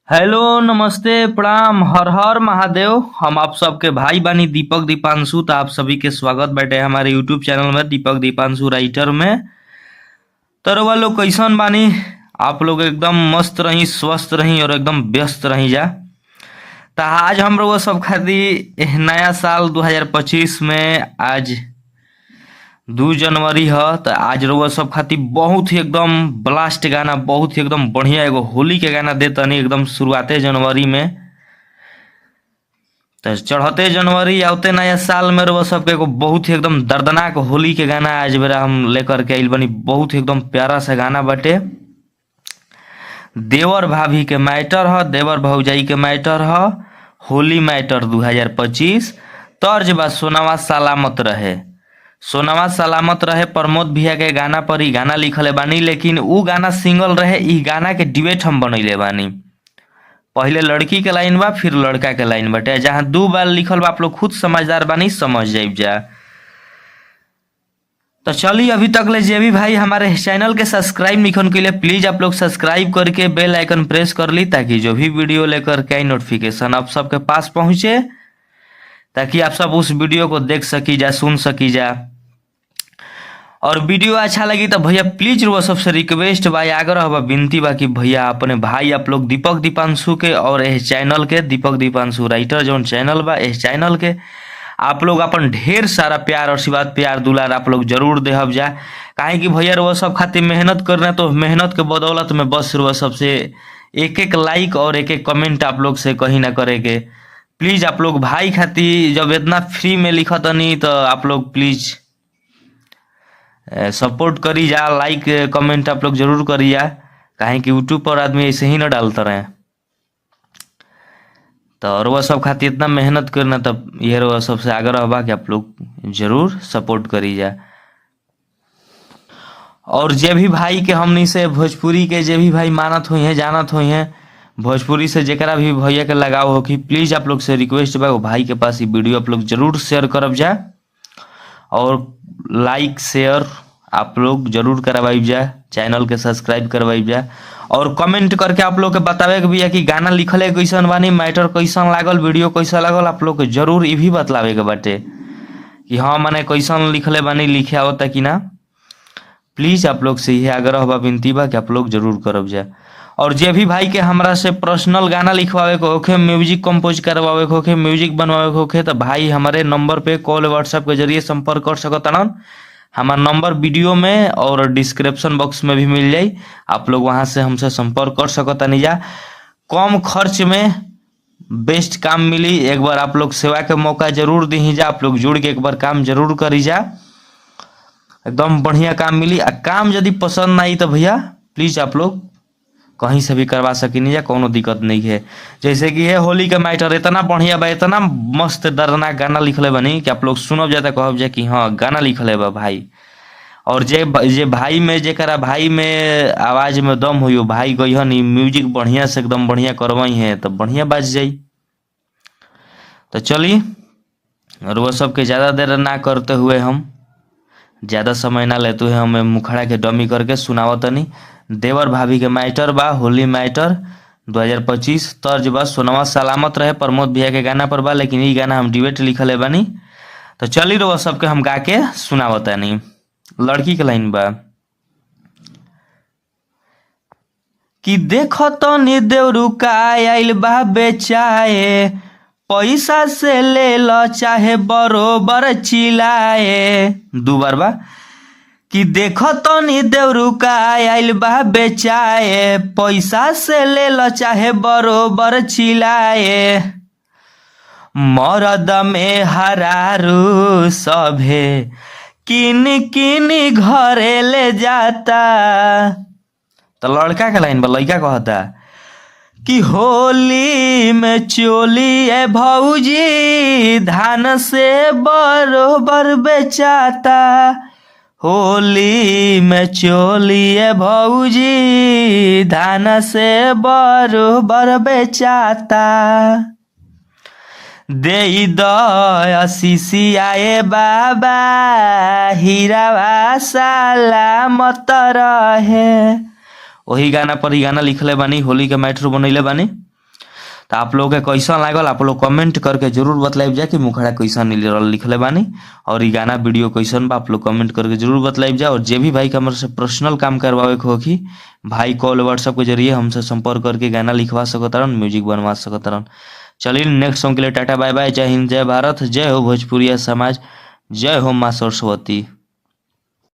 Hello नमस्ते प्रणाम हर हर महादेव। हम आप सबके भाई बानी दीपक दीपांशु। तो आप सभी के स्वागत बैठे हमारे यूट्यूब चैनल में दीपक दीपांशु राइटर में। तो रउआ लोग कैसन बानी? आप लोग एकदम मस्त रही, स्वस्थ रही और एकदम व्यस्त रही जा। तो आज हम लोग सब खातिर एह नया साल 2025 में आज 2 जनवरी ह। तो आज रउआ सब खातिर बहुत ही एकदम ब्लास्ट गाना, बहुत ही एकदम बढ़िया एगो होली के गाना दे तनी एकदम शुरुआते जनवरी में। तो चढ़ते जनवरी आवते नया साल में रउआ सबके एगो बहुत ही एकदम दर्दनाक होली के गाना आज बेरा हम लेकर के आइल बनी। बहुत ही एकदम प्यारा सा गाना बाटे। देवर भाभी के मैटर ह, देवर भौजाई के मैटर ह, होली मैटर 2025। तर्ज बा सोनावा सलामत रहे, सोनावा सलामत रहे। प्रमोद भैया के गाना पर ई गाना लिखले बानी, लेकिन ऊ गाना सिंगल रहे, ई गाना के डिबेट हम बनैले बानी। पहले लड़की के लाइन बा, फिर लड़का के लाइन बाटे। जहाँ दू बार लिखल बा आप लोग खुद समझदार बानी, समझ जाइब जा। तो चलिए, अभी तक ले जे भी भाई हमारे चैनल के सब्सक्राइब निखन के लिए प्लीज आप लोग सब्सक्राइब करके बेल आइकन प्रेस कर ली, ताकि जो भी वीडियो लेकर के आई नोटिफिकेशन आप सबके पास पहुंचे, ताकि आप सब उस वीडियो को देख सकी जा, सुन सकी जा। और वीडियो अच्छा लगी तो भैया प्लीज रुआ सबसे रिक्वेस्ट बा, आग्रह बा, विनती बा कि भैया अपने भाई आप लोग दीपक दीपांशु के और एह चैनल के दीपक दीपांशु राइटर जौन चैनल बा, एह चैनल के आप लोग अपन ढेर सारा प्यार आशीर्वाद प्यार दुलार आप लोग जरूर देहब जा। काहे कि भैया रुआ सब खातिर मेहनत करना, तो मेहनत के बदौलत में बस रुआ सबसे एक एक लाइक और एक एक कमेंट आप लोग से कहीं ना करे के। प्लीज आप लोग भाई खातिर जब इतना फ्री में लिखतनी तो आप लोग प्लीज सपोर्ट करी जा, लाइक कमेंट आप लोग जरूर करी जा। काहे कि यूट्यूब पर आदमी ऐसे ही ना डालता रहे। तो रउआ सब खातिर इतना मेहनत करना, तब ये रउआ सबसे आग्रह बा कि आप लोग जरूर सपोर्ट करी जा। और जे भी भाई के हमनी से भोजपुरी के जे भी भाई मानत हुई हैं, जानत हुई हैं, भोजपुरी से जेकरा भी भैया के लगाव हो कि प्लीज आप लोग से रिक्वेस्ट बा, वो भाई के पास ये वीडियो आप लोग जरूर शेयर करब जा और लाइक शेयर आप लोग जरूर करवाइब जा, चैनल के सब्सक्राइब करवाइब जा और कमेंट करके आप लोग के बतावे के बिया कि गाना लिखले कैसन बानी, मैटर कैसन लागल, वीडियो कैसा लागल, आप लोग के जरूर ई भी बतलावे के बाटे कि हाँ माने कैसन लिखले बानी, लिखे आवता कि ना। प्लीज आप लोग से यह आग्रह बा, विनती बा कि आप लोग जरूर करब जा। और जे भी भाई के हमरा से पर्सनल गाना लिखवावे के होखे, म्यूजिक कंपोज करवावे के होखे, म्यूजिक बनवावे के होखे, तो भाई हमारे नंबर पे कॉल व्हाट्सएप के जरिए संपर्क कर सकतारन। हमार नंबर वीडियो में और डिस्क्रिप्शन बॉक्स में भी मिल जाई, आप लोग वहां से हमसे संपर्क कर सकतानी जा। कम खर्च में बेस्ट काम मिली। एक बार आप लोग सेवा के मौका जरूर दी जा, आप लोग जुड़ के एक बार काम जरूर करी जा, एकदम बढ़िया काम मिली। आ काम यदि पसंद ना आई तो भैया प्लीज आप लोग कहीं से भी करवा सकिनी जा, कोनो दिक्कत नहीं है। जैसे कि ये होली के मैटर इतना बढ़िया बा, इतना मस्त दर्दनाक गाना लिखले बनी कि आप लोग सुनब जाता कहब जा कि हाँ गाना लिखले बा भाई। और जे जे भाई में जेकरा भाई में आवाज में दम हो, भाई गईहन म्यूजिक बढ़िया से एकदम बढ़िया करवाई है तो बढ़िया बाज जाई। तो चली, और वो सबके ज़्यादा देर ना करते हुए, हम ज़्यादा समय ना लेते हुए हमें मुखड़ा के डमी करके सुनावतनी। देवर भाभी के मैटर बा, होली मैटर 2025, तर्ज बा सोनवा सलामत रहे, प्रमोद भैया के गाना पर बा, लेकिन ई गाना हम डिबेट लिखले बानी। तो चली रहो सबके हम गा के सुनावतनी। लड़की के लाइन बा कि देखो तनी देवरू का आइल बा बेचाए, पैसा से ले लो चाहे बरोबर चिल्लाए। दू बार बा कि देखो तनी देवरू का आइल बा बेचाए, पैसा से ले लो चाहे बरोबर चिल्लाए। मरद में हरारू सभे किन किन घरे ले जाता। तो लड़का के लाइन बा, लड़का कहता कि होली में चोली ए भौजी धान से बरोबर बेचाता, होली में चोली ए भौजी धान से बरोबर बेचाता। दे आशीषिया बाबा हीरावा सलामत रहे। वही गाना पर ही गाना लिखले बानी, होली के मैटर बनैले बानी। तो आप लोग के कैसन लागल आप लोग कमेंट करके जरूर बतलाइब जा कि मुखड़ा कैसन लिखले बानी और ई गाना वीडियो कैसन बा, आप लोग कमेंट करके जरूर बतलाइब जा। और जे भी भाई के हमरा से पर्सनल काम करवावे के होखी, भाई कॉल व्हाट्सएप के जरिए हमसे संपर्क करके गाना लिखवा सकतारन, म्यूजिक बनवा सकतारन। चलिए नेक्स्ट सॉन्ग के लिए टाटा बाय बाय, जय हिंद, जय भारत, जय हो भोजपुरिया समाज, जय हो माँ सरस्वती।